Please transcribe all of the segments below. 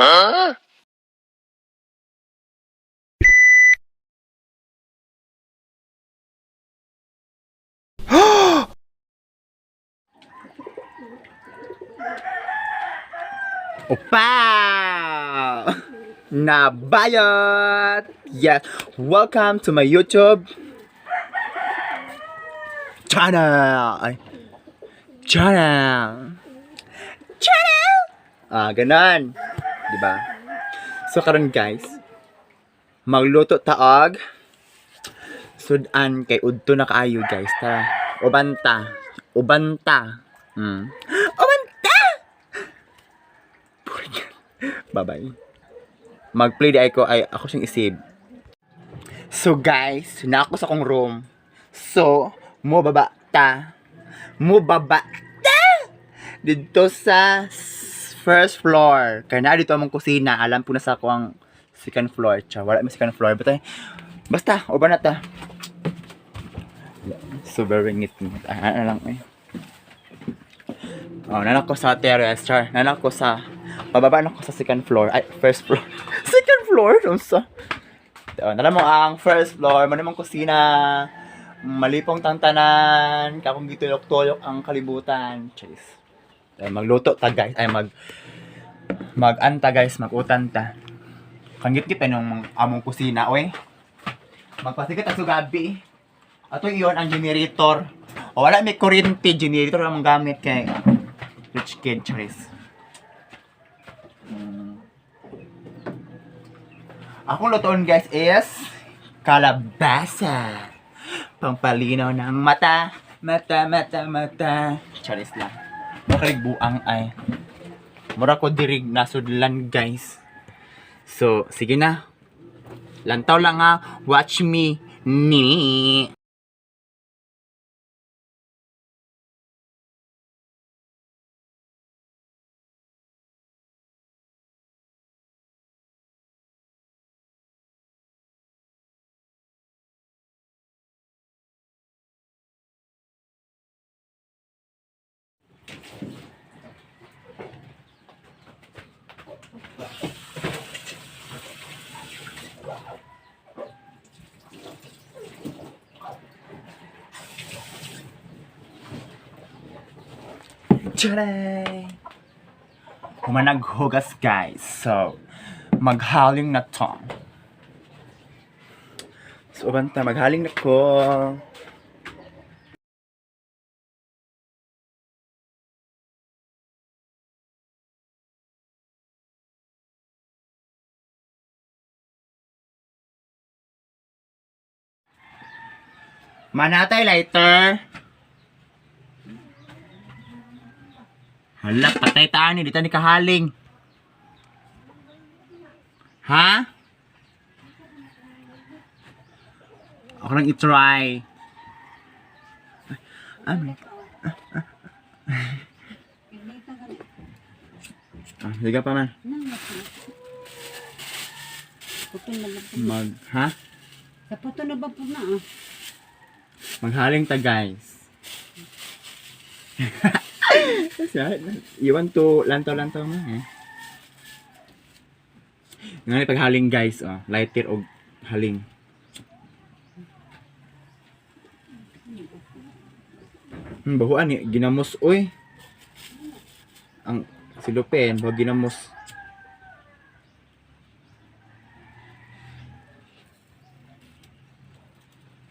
Opa! Nabayot! Yes! Welcome to my YouTube channel! Ay, channel! Channel! Ah, ganon. Di ba? So, karon guys, magluto taog sudan kay udto na kaayo, guys. Tara, ubanta. Ubanta. Ubanta! Bye-bye. Mag-play di ay ko ay ako siyang isib. So guys, na ako sa akong room. So, mo baba ta. Mo baba ta! Dito sa first floor. Kaya na dito among kusina. Alam po na sa ako ang second floor. Cha, wala may second floor. But ay, basta, uban na ta. So very ngit ngit. Ah, ano lang eh. Oh, nanak ko sa terrace, char. Nanak ko sa pababa na ko sa second floor. Ay, first floor. Second floor? Unsa? Oh, nala mo ang first floor, mo namang kusina. Malipong tantanan, kakong gituyok-tuyok ang kalibutan. Chase. Ay, magluto ta guys. Ay mag mag-anta guys, mag-utan ta. Kanggit-git nung among kusina, oy. Magpasikat ang sugabi. Ato iyon ang generator. O wala may kuryente, generator ang gamit kay rich kid, charis. Akong lutoon guys is kalabasa. Pampalinaw ng mata. Mata, mata, mata. Charis lang. Mura buang ay. Mura ko dirig nasudlan guys. So, sige na. Lantaw lang ha. Watch me. Ni. Charay! Humanaghugas guys. So, maghaling na to. So, banta, maghaling na ko. Manatay lighter. Hala, patay taan ni, dito ni kahaling. Ha? Ako lang i-try. Ano? Ah, liga pa man. Puto na ba po? Mag, ha? Sa puto na ba po na ah? Maghaling ta, guys. You want to lantaw-lantaw mo eh. Nga paghaling guys, oh, lighter og haling. Bahuan ni ginamos oy. Ang silupen, bago ginamos.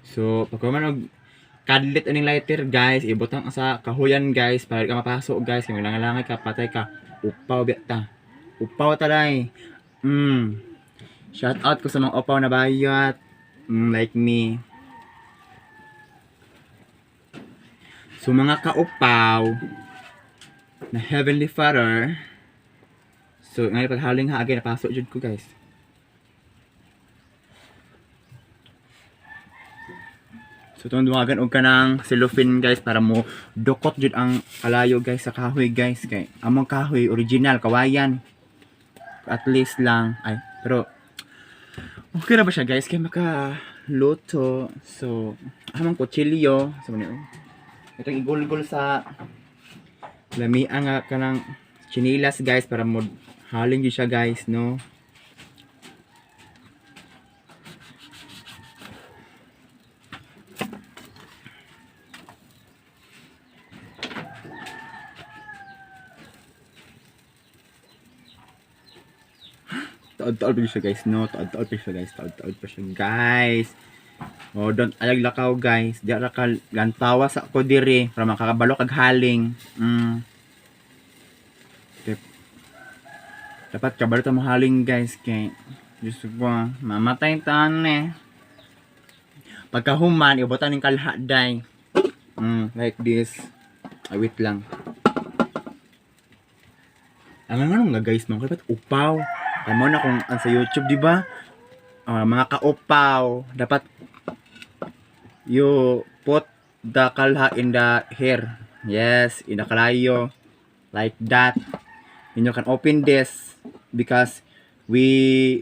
So, pag man og kadlit aning lighter guys, ibutang sa kahuyan guys para di ka mapasok guys, kay maglangalangay ka, patay ka. Upaw biya ta. Upaw ta day. Shout out ko sa mga upaw na bayot. Like me. So mga kaupaw na Heavenly Father. So ngayon paghaling ha again napasok jud ko guys. So itong duwagan og kanang cellophane guys para mo dukot jud ang kalayo guys sa kahoy guys kay among kahoy original kawayan. At least lang ay pero okay na ba siya guys kay maka luto. So among kutsilyo so man itong igulgol sa lamiang nga kanang chinilas guys para mo Haling gyud siya, guys, no? Taod-taod pa siya, guys, no? Taod-taod pa siya, guys. Taod-taod pa siya, guys. Oh, don't alag lakaw, guys. Di ra ka lantawa sa ko diri para makakabalo kag haling. Okay. Dapat kabalo ta mo haling, guys, kay Diyos ko, mamatay taan eh. Pagkahuman, ibutan ning kalha day. Like this. Ay, wait lang. Ang ano nga, guys, mga dapat upaw. Tama na kung ang sa YouTube, di ba? Ah, mga kaupaw, dapat you put the kalha in the hair. Yes, in the kalayo. Like that. And you can open this because we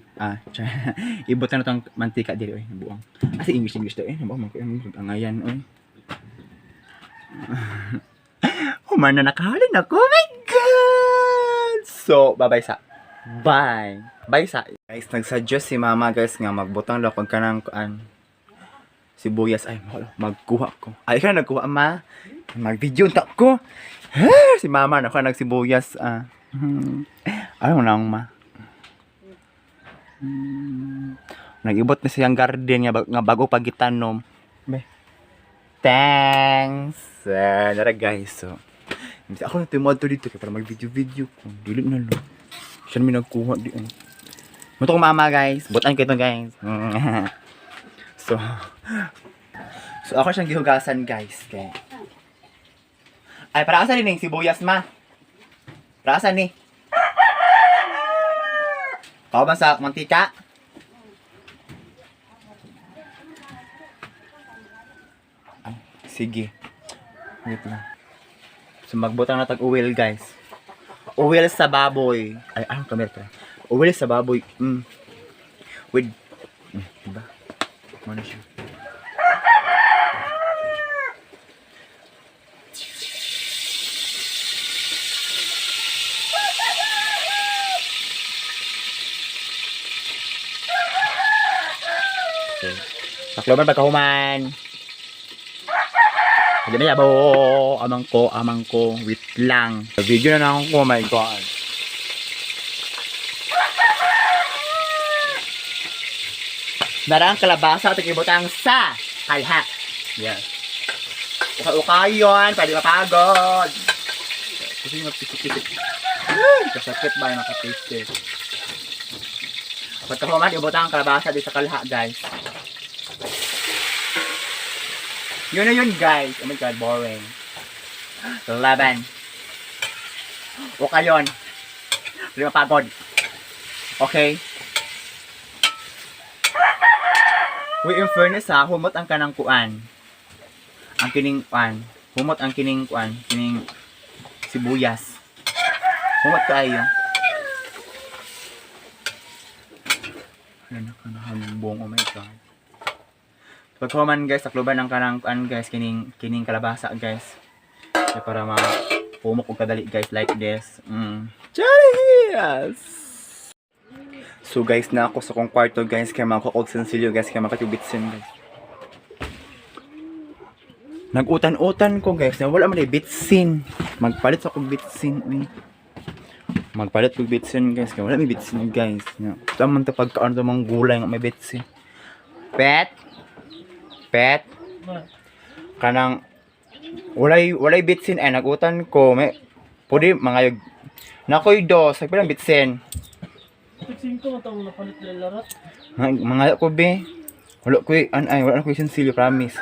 ibutan na tong mantika diri oy, buang. Ah, si English English to eh, buang man ko angayan oy. Human na nakahalin ako. Oh my God! So, bye-bye sa. Bye. Bye sa. Guys, nagsuggest si mama, guys, nga magbutang daw kog kanang kuan sibuyas. Ay, magkuha ko. Ay, ikaw na nagkuha, ma. Mag-video ta ko. Eh, si mama na ko nagsibuyas. Ah. Ano na ma? Nag-ibot na siyang garden nga, nga bago pagitanom. Be. Thanks. Nara, guys. So, ako na tumod to dito kay para mag-video-video ko. Dili na lang. Siya naman nagkuha di. Ay. Muto ko mama, guys. Butan ko ito, guys. So, so ako siyang gihugasan, guys. Kay. Ay, para asa din yung sibuyas, ma? Para asa ni? Kauban sa mantika? Ay, sige. Wait lang. So magbutang na tag oil, guys. Oil sa baboy. Ay, anong camera to? Oil sa baboy. With diba? Muna siya. Okay. Takloban pagkahuman. Hindi na yabo. Amang ko, amang ko. Wait lang. Video na lang ako. Oh my God. Narang kalabasa at ibutang sa kalha. Yes. Ukay-ukayon, pwede mapagod. Kasi yung magpisik-pisik. Ay, kasakit ba yung makataste eh. Pagkahuman, ibutang ang kalabasa dito sa kalha, guys. Yun na yun, guys. Oh my God, boring. Laban. Ukayon. Pwede mapagod. Okay. Uy, in fairness ha, humot ang kanang kuan. Ang kining kuan. Humot ang kining kuan. Kining sibuyas. Humot kayo. Ano na kanahambong. Oh my God. Paghuman, guys, takluban ang kanang kuan, guys, kining kining kalabasa, guys. Kaya para ma pumok og kadali, guys, like this. Charis! So guys, na ako sa kong kwarto, guys, kaya makakog sensilyo, guys, kaya makatubitsin, guys. Nag-utan-utan ko, guys, na wala man ay bitsin. Magpalit sa kong bitsin, uy. Magpalit kong bitsin, guys, kaya wala may bitsin, guys. Yeah. Tama ta pagkaan to mga gulay nga may bitsin. Pet? Pet? Kanang walay walay bitsin ay nag-utan ko may pwede mga yug nakoy dos nagpilang bitsin. Singko matawag na palit na larat. Mga ko be. Wala ko an ay wala ko sensilyo, promise.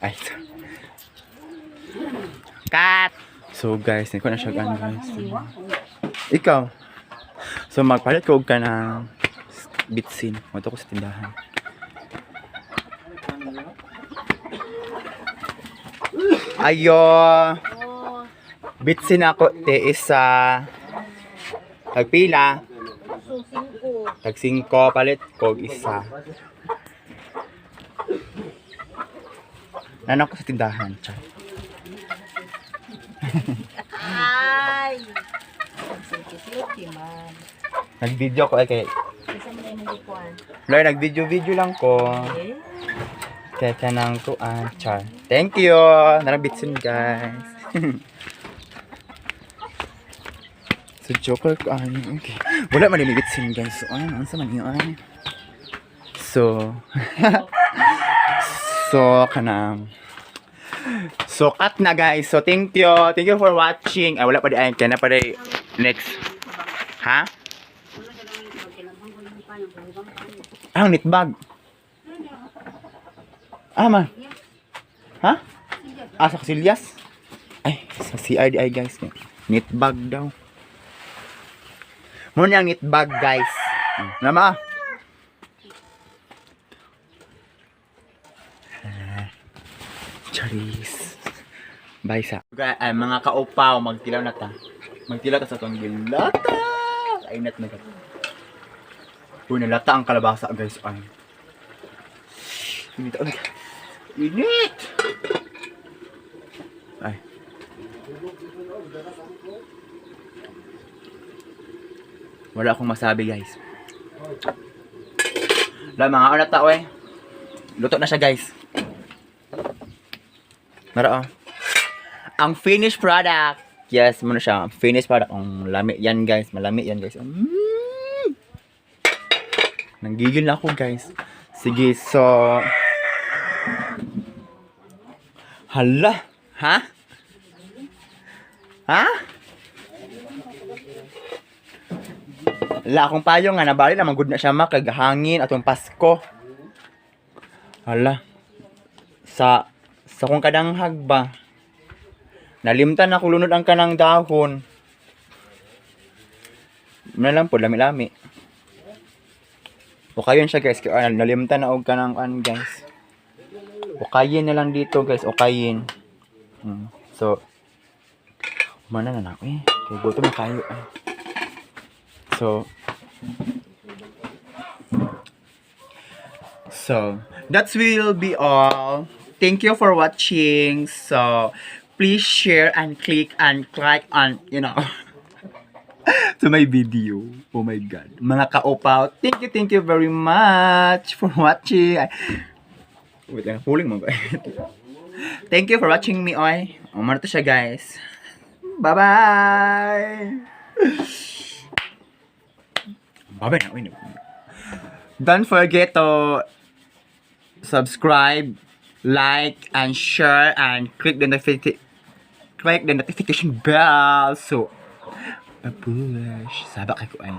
Ay. Sorry. Cut. So guys, niko na siya ano, guys. Ikaw. So magpalit ko og ka na bitsin. Moto ko sa tindahan. Ayo. Bitsin ako te isa. Tagpila. So, singko. Tag 5 palit kog isa. Nanak ko sa tindahan. Char. Ay! Silky-silky man. Nag-video ko ay kay Isa mo na yung gikuan. Lord, nag-video-video lang ko. Eh? Kaya kanang kuan, char. Thank you. Narang bitsin, guys. So joker ko ano, okay. Wala man ni bitsin, guys. So ano, unsa man iyo ay. So kanang so, cut na, guys. So, thank you. Thank you for watching. Ay, wala pa di ay. Kaya na pa di next. Ha? Ah, ang nitbag. Ah, man. Ha? Ah, sa Kasilyas? Ay, sa CRDI, guys. Nitbag daw. Muna ang nitbag, guys. Nama. Ah, Charis. Bye sa. Ay, mga kaupaw, magtilaw na ta. Magtilaw ta sa tong gilata. Ay, nat na. Uy, nalata ang kalabasa, guys. Ay. Init. Oh my God. Init! Ay. Wala akong masabi, guys. Wala, mga una tao eh. Luto na siya, guys. Mara, oh. Ang finished product. Yes, muna siya. Finished product. Ang lami yan, guys. Malami yan, guys. Nanggigil na ako, guys. Sige, so hala! Ha? Ha? Wala akong payong nga. Nabali naman good na siya ma. Kag hangin atong Pasko. Hala. Sa kung kadanghag ba? Nalimtan ako lunod ang kanang dahon. Muna lang po, lami-lami. Ukayon siya, guys. Kaya, nalimtan na og kanang an, guys. Ukayin na lang dito, guys. Ukayin. So, umana na na ako eh. Kaya gutom na kayo eh. So, that will be all. Thank you for watching. So, please share and click and like on to my video. Oh my God. Mga kaupaw, thank you very much for watching. Ay, wait lang, huling mo ba? Thank you for watching me, oy. Umano to siya, guys. Bye-bye! Bye-bye na, oy. Don't forget to subscribe, like, and share, and click the notification bell. So, babush. Saba kay ko ay.